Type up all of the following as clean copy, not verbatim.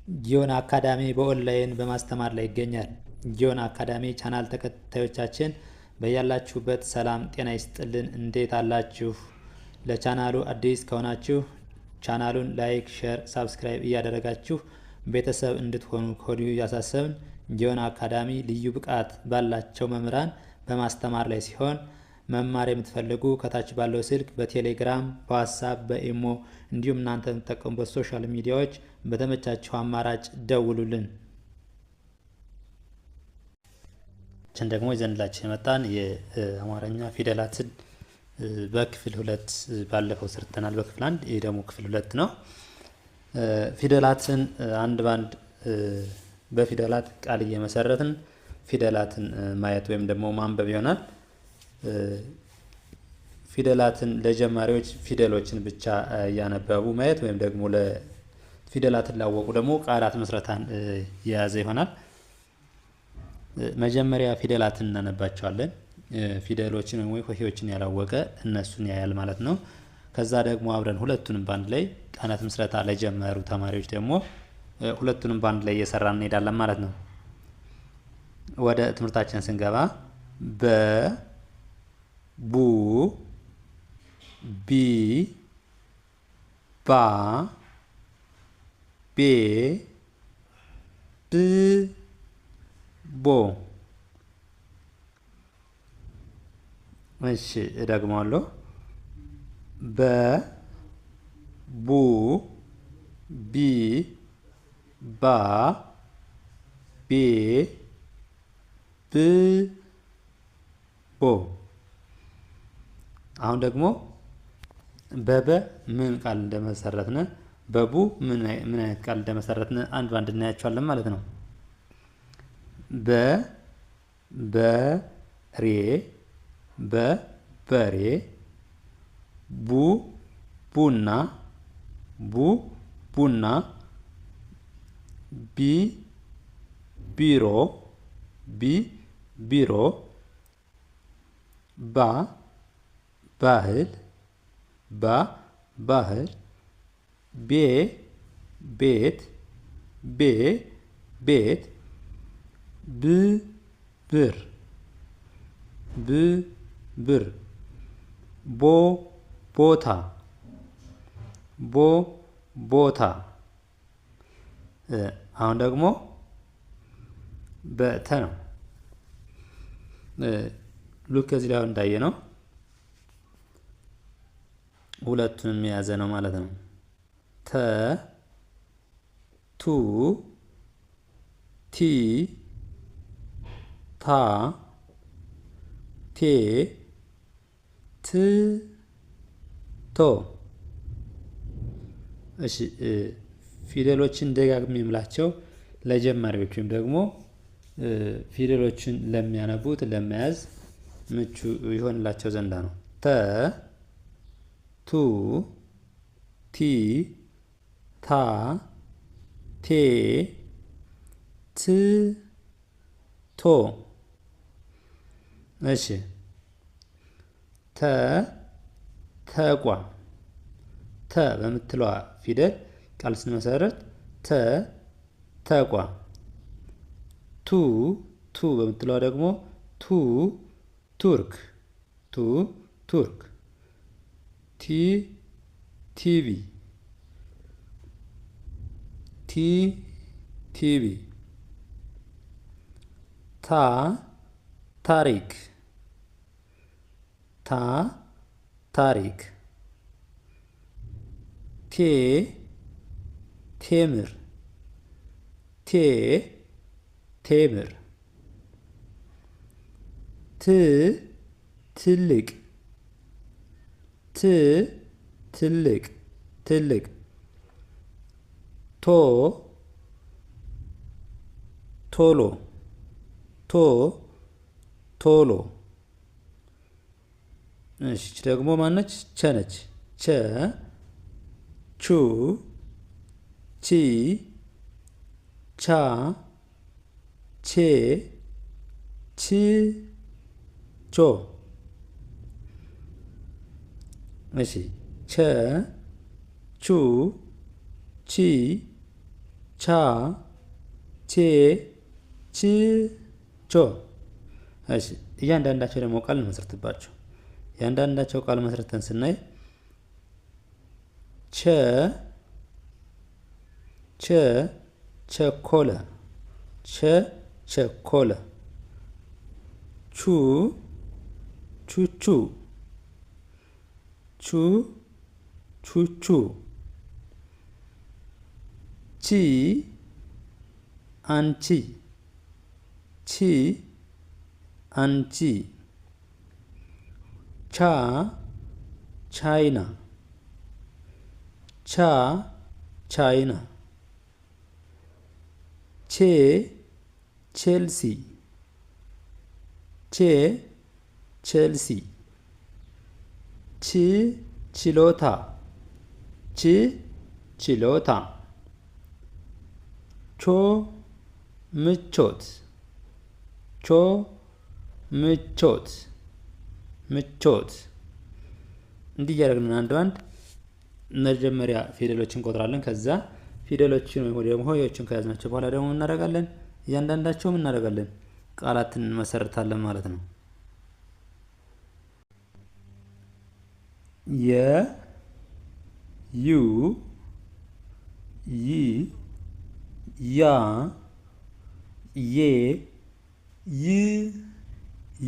ጊዮን አካዳሚ በኦንላይን በማስተማር ላይ ይገኛል። ጊዮን አካዳሚ ቻናል ተከታዮቻችን በያላችሁበት ሰላም ጤና ይስጥልን። እንዴት አላችሁ? ለቻናሉ አዲስ ከሆናችሁ ቻናሉን like፣ share፣ subscribe እያደረጋችሁ ቤተሰብ እንድትሆኑ ከወዲሁ እያሳሰብን ጊዮን አካዳሚ ልዩ ብቃት ባላቸው መምህራን በማስተማር ላይ ሲሆን መማር የምትፈልጉ ከታች ባለው ስልክ በቴሌግራም፣ በዋትሳፕ፣ በኢሞ እንዲሁም እናንተ የምትጠቀሙበት social media ዎች በተመቻቸው አማራጭ ደውሉልን። ችን ደግሞ ይዘንላችሁ የመጣን የአማርኛ ፊደላትን በክፍል ሁለት ባለፈው ሰርተናል። በክፍል አንድ ይህ ደግሞ ክፍል ሁለት ነው። ፊደላትን አንድ ባንድ በፊደላት ቃል እየመሰረትን ፊደላትን ማየት ወይም ደግሞ ማንበብ ይሆናል። ፊደላትን ለጀማሪዎች ፊደሎችን ብቻ እያነበቡ ማየት ወይም ደግሞ ፊደላትን ላወቁ ደግሞ ቃላት ምስረታን የያዘ ይሆናል። መጀመሪያ ፊደላትን እናነባቸዋለን። ፊደሎችን ወይም ሆሄዎችን ያላወቀ እነሱን ያያል ማለት ነው። ከዛ ደግሞ አብረን ሁለቱንም ባንድ ላይ ቃላት ምስረታ ለጀመሩ ተማሪዎች ደግሞ ሁለቱንም ባንድ ላይ እየሰራን እንሄዳለን ማለት ነው። ወደ ትምህርታችን ስንገባ በ ቡ ቢ ባ ቤ ብ ቦ። እሺ እደግመዋለሁ። በ ቡ ቢ ባ ቤ ብ ቦ። አሁን ደግሞ በበ ምን ቃል እንደመሰረትን በቡ ምን አይነት ቃል እንደመሰረትን አንድ ባንድ እናያቸዋለን ማለት ነው። በ በሬ በ በሬ ቡ ቡና ቡ ቡና ቢ ቢሮ ቢ ቢሮ ባ ባህል ባ ባህል ቤ ቤት ቤ ቤት ብ ብር ብ ብር ቦ ቦታ ቦ ቦታ። አሁን ደግሞ በተ ነው። ሉክ ከዚህ ላይ እንዳየ ነው ሁለቱንም የያዘ ነው ማለት ነው። ተ ቱ ቲ ታ ቴ ት ቶ። እሺ ፊደሎችን ደጋግሜ የምላቸው ለጀማሪዎች ወይም ደግሞ ፊደሎችን ለሚያነቡት ለመያዝ ምቹ ይሆንላቸው ዘንዳ ነው። ተ ቱ ቲ ታ ቴ ት ቶ። እሺ ተ ተቋም ተ በምትለዋ ፊደል ቃል ስንመሰረት ተ ተቋም። ቱ ቱ በምትለዋ ደግሞ ቱ ቱርክ ቱ ቱርክ። ቲ ቲቪ ቲ ቲቪ። ታ ታሪክ ታ ታሪክ። ቴ ቴምር ቴ ቴምር። ት ትልቅ ት ትልቅ ትልቅ። ቶ ቶሎ ቶ ቶሎ። እሺ ደግሞ ማነች? ቸ ነች። ቸ ቹ ቺ ቻ ቼ ች ቾ። እሺ ቸ ቹ ቺ ቻ ቼ ች ቾ። እሺ እያንዳንዳቸው ደግሞ ቃል እንመስርትባቸው። እያንዳንዳቸው ቃል መስርተን ስናይ ቸ ቸ ቸኮለ ቸ ቸኮለ። ቹ ቹቹ ቹ ቹቹ። ቺ አንቺ ቺ አንቺ። ቻ ቻይና ቻ ቻይና። ቼ ቼልሲ ቼ ቼልሲ። ች ችሎታ ች ችሎታ። ቾ ምቾት ቾ ምቾት ምቾት። እንዲህ እያደረግን አንድ አንድ መጀመሪያ ፊደሎችን እንቆጥራለን። ከዛ ፊደሎችን ወይም ደግሞ ሆሄዎችን ከያዝናቸው በኋላ ደግሞ እናደርጋለን እያንዳንዳቸውም እናደርጋለን ቃላትን እንመሰርታለን ማለት ነው። የ ዩ ይ ያ ዬ ይ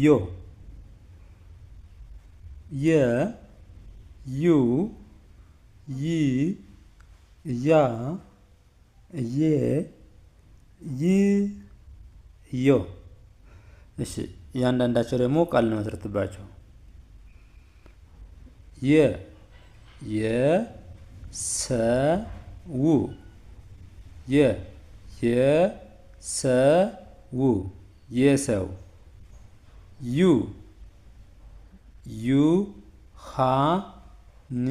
ዮ የ ዩ ይ ያ ዬ ይ ዮ። እሺ እያንዳንዳቸው ደግሞ ቃል እንመስርትባቸው። የ የ ሰ ው የ የ ሰ ው የሰው። ዩ ዩ ሃ ን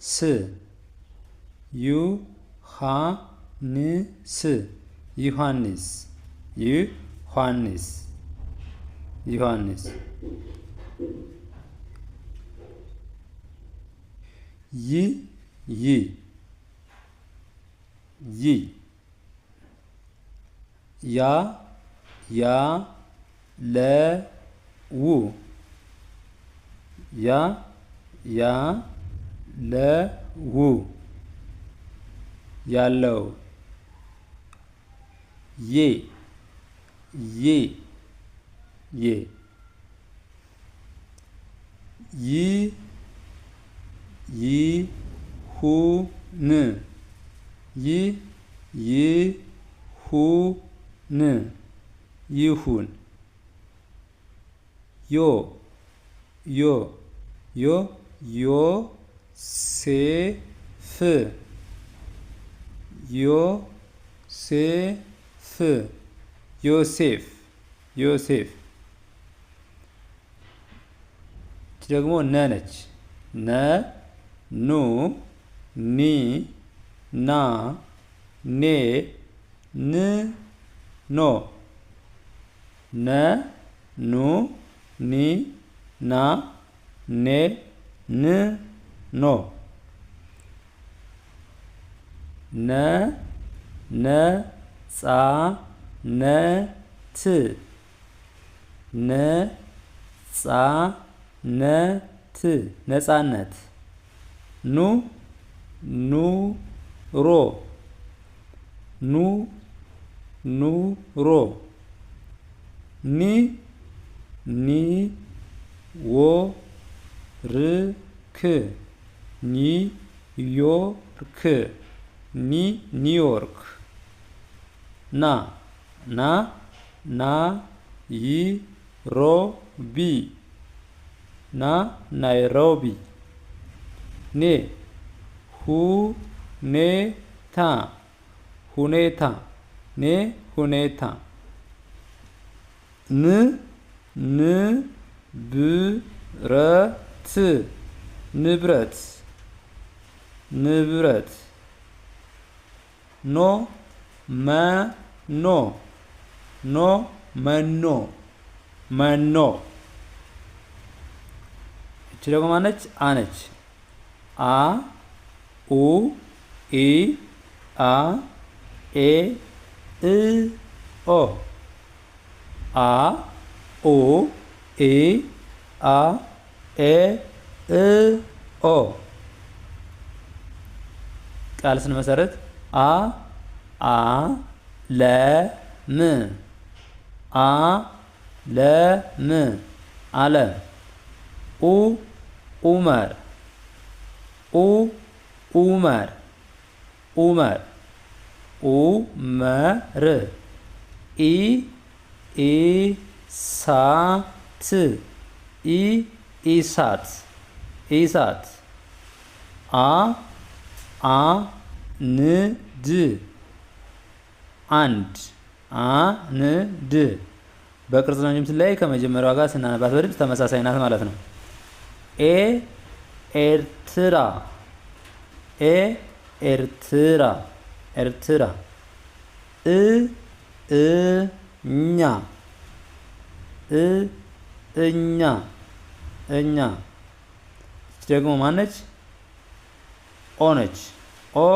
ስ ዩ ሃ ን ስ ዮሐንስ ዮሐንስ ዮሐንስ። ይ ይ ይ ያ ያ ለ ው ያ ያ ለ ው ያለው። ዬ ዬ ዬ ይ ይ ሁ ን ይ ይ ሁ ን ይሁን። ዮ ዮ ዮ ዮ ሴ ፍ ዮ ሴ ፍ ዮሴፍ ዮሴፍ። ይቺ ደግሞ ነ ነች። ነ ኑ ኒ ና ኔ ን ኖ ነ ኑ ኒ ና ኔ ን ኖ ነ ነ ጻ ነ ት ነ ጻ ነ ት ነጻነት። ኑ ኑ ሮ ኑ ኑ ሮ ኒ ኒ ወ ር ክ ኒ ዮርክ ኒ ኒውዮርክ። ና ና ና ይ ሮ ቢ ና ናይሮቢ። ኔ ሁ ኔ ታ ሁኔታ ኔ ሁኔታ። ን ን ብ ረ ት ንብረት ንብረት። ኖ መ ኖ ኖ መኖ መኖ። እቺ ደግሞ ማነች? አ ነች። አ ኡ ኢ አ ኤ እ ኦ አ ኡ ኢ አ ኤ እ ኦ። ቃል ስንመሰርት አ አ ለ ም አ ለ ም ዓለም። ኡ ኡመር ኡ ኡመር ኡመር ኡመር። ኢ ኢሳት ኢ ኢሳት ኢሳት። አ አ ን ድ አንድ አ ን ድ። በቅርጽ ነው እንጂ ላይ ከመጀመሪያዋ ጋር ስናነባት በድምፅ ተመሳሳይ ናት ማለት ነው። ኤ ኤርትራ ኤ ኤርትራ ኤርትራ። እ እኛ እ እኛ እኛ። ይች ደግሞ ማነች? ኦ ነች። ኦ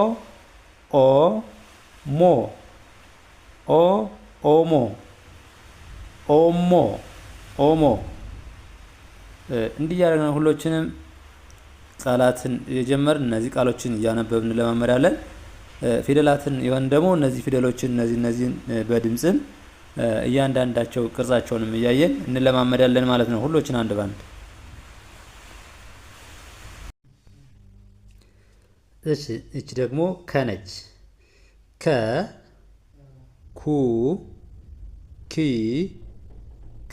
ኦ ሞ ኦ ኦሞ ኦሞ ኦሞ። እንዲህ እያደረግን ሁሎችንም ቃላትን የጀመርን እነዚህ ቃሎችን እያነበብን እንለማመዳለን። ፊደላትን የሆን ደግሞ እነዚህ ፊደሎችን እነዚህን በድምፅም እያንዳንዳቸው ቅርጻቸውንም እያየን እንለማመዳለን ማለት ነው። ሁሎችን አንድ ባንድ። እሺ እቺ ደግሞ ከነች። ከ ኩ ኪ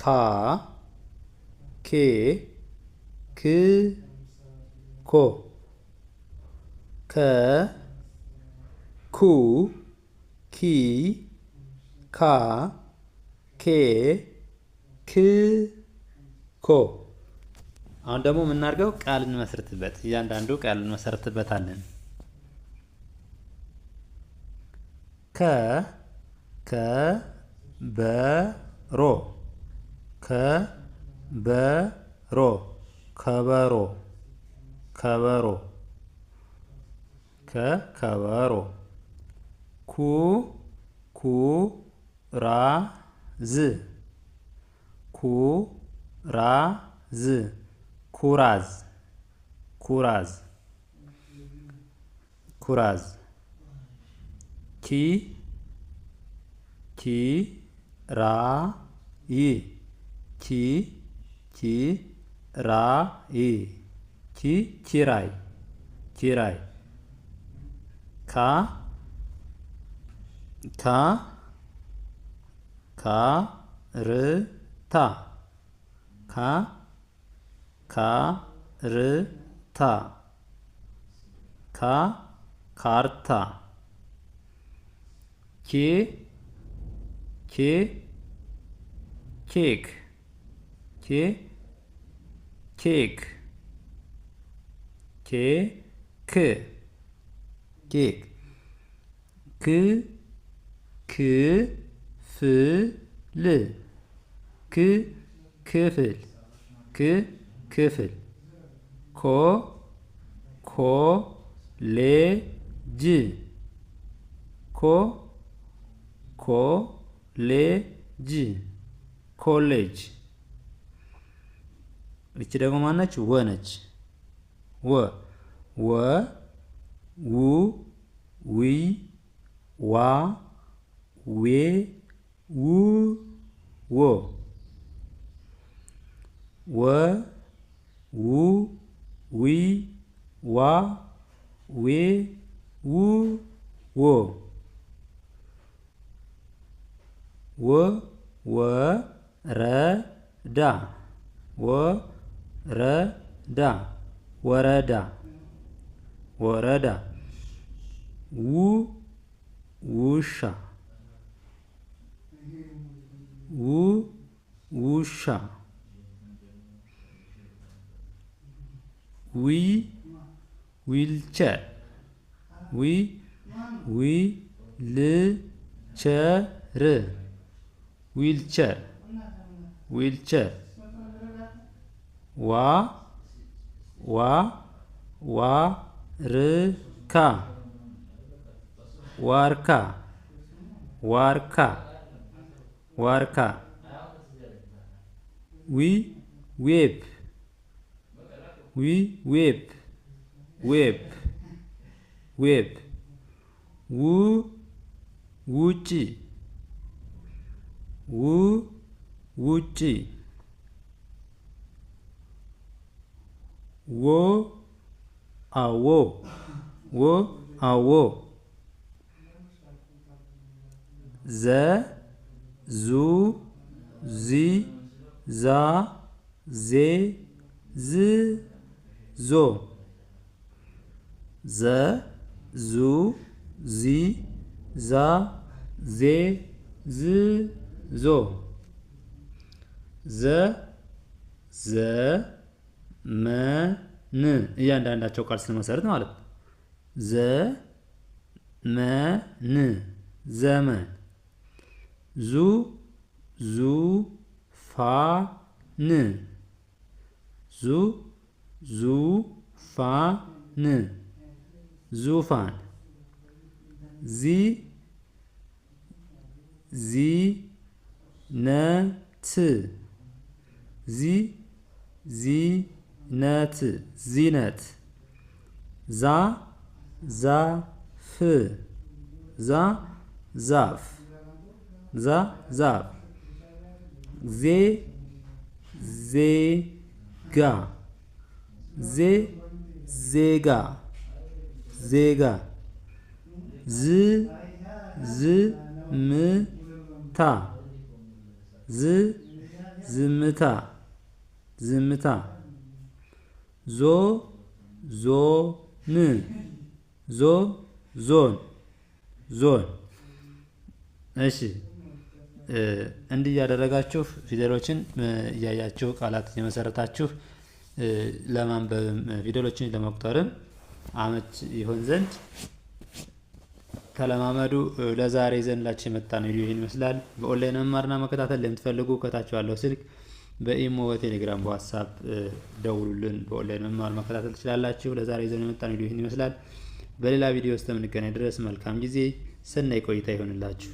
ካ ኬ ክ ኮ ከ ኩ ኪ ካ ኬ ክ ኮ። አሁን ደግሞ የምናደርገው ቃል እንመሰርትበት። እያንዳንዱ ቃል እንመሰርትበታለን። ከ ከ በ ሮ ከ በ ሮ ከበሮ ከበሮ ከ ከበሮ። ኩ ኩ ራ ዝ ኩ ራ ዝ ኩራዝ ኩራዝ ኩራዝ። ኪ ኪ ራ ይ ኪ ኪ ራ ይ ኪ ኪራይ ኪራይ። ካ ካ ካ ር ታ ካ ካ ር ታ ካ ካርታ። ኬ ኬ ኬክ ኬ ኬክ ኬ ክ ኬክ። ክ ክ ፍ ል ክ ክፍል ክ ክፍል። ኮ ኮ ሌ ጅ ኮ ኮ ሌ ጅ ኮሌጅ። ይቺ ደግሞ ማነች? ወ ነች። ወ ወ ው ዊ ዋ ዌ ው ዎ ወ ው ዊ ዋ ዌ ው ዎ ወ ወ ረ ዳ ወ ረ ዳ ወረዳ ወረዳ። ው ውሻ ው ውሻ። ዊ ዊልቸር ዊ ዊ ል ቸ ር ዊልቸር ዊልቸር። ዋ ዋ ዋ ር ካ ዋርካ። ዋርካ ዋርካ። ዊ ዌብ ዊ ዌብ ዌብ ዌብ። ው ውጪ ው ውጪ። ዎ አዎ ዎ አዎ። ዘ ዙ ዚ ዛ ዜ ዝ ዞ። ዘ ዙ ዚ ዛ ዜ ዝ ዞ። ዘ ዘ መ ን እያንዳንዳቸው ቃል ስንመሰርት ማለት ነው። ዘ መ ን ዘመን። ዙ ዙ ፋ ን ዙ ዙ ፋ ን ዙፋን። ዚ ዚ ነ ት ዚ ዚ ነት ዚነት። ዛ ዛ ፍ ዛ ዛፍ ዛ ዛፍ። ዜ ዜጋ ዜ ዜጋ ዜጋ። ዝ ዝ ም ታ ዝ ዝምታ ዝምታ። ዞ ዞ ን ዞ ዞን ዞን። እሺ እንዲህ እያደረጋችሁ ፊደሎችን እያያችሁ ቃላት የመሰረታችሁ ለማንበብም ፊደሎችን ለመቁጠርም አመች ይሆን ዘንድ ተለማመዱ። ለዛሬ ይዘንላችሁ የመጣነው ቪዲዮ ይህን ይመስላል። በኦንላይን መማርና መከታተል ለምትፈልጉ ከታች ባለው ስልክ በኢሞ፣ በቴሌግራም፣ በዋትሳፕ ደውሉልን። በኦንላይን መማር መከታተል ትችላላችሁ። ለዛሬ ይዘን የመጣነው ቪዲዮ ይህን ይመስላል። በሌላ ቪዲዮ እስከምንገናኝ ድረስ መልካም ጊዜ፣ ሰናይ ቆይታ ይሆንላችሁ።